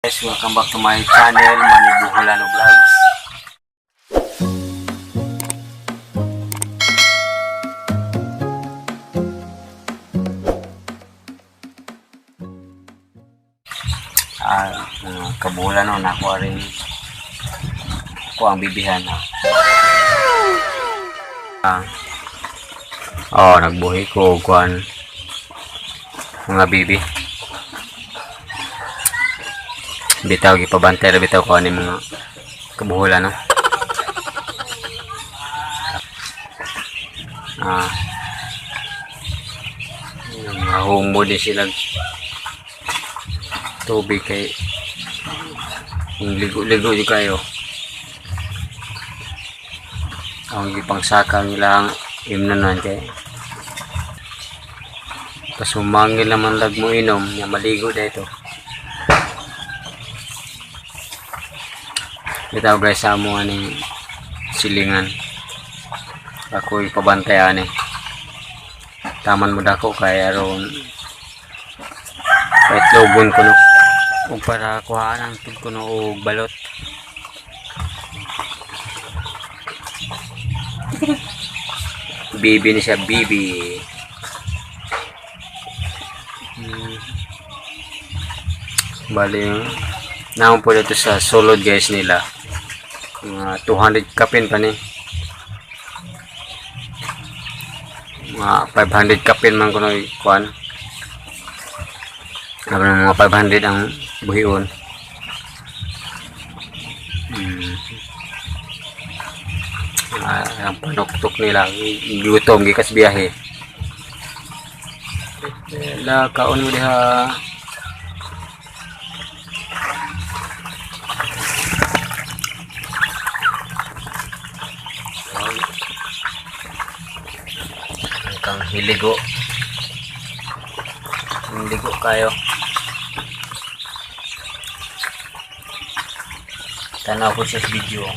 Guys, welcome back to my channel, Manny Boholano Vlogs. Mga kabuholano, nakuha rin ko ang bibihan. Oh, nagbuhi ko kuan mga bibi. Bitaw gipabantay ra bitaw ko ani mga kabuhulan, no. Ah. Mga din sila tubig kay ligo-ligo di kayo. Ang gipangsaka nilang imnanan kay pasumangil naman lag mo inom nya maligo dito. Bitaw guys, sa amo aning silingan. Ako ipabantay ani. Taman mo dako kay aron paitlogon ko no. Ug para kuhaan ang tug ko no og balot. Bibi ni siya, bibi. Bali, naon po dito sa sulod guys nila. Mga 200 kapin pa ni. Mga 500 kapin man kuno kuan. Ano mga 500 ang buhion. Ang panuktok nila, gutom gikas biyahe. La kaon mo diha. Ang kang hiligo. Hiligo kayo. Tanaw ko siya sa video.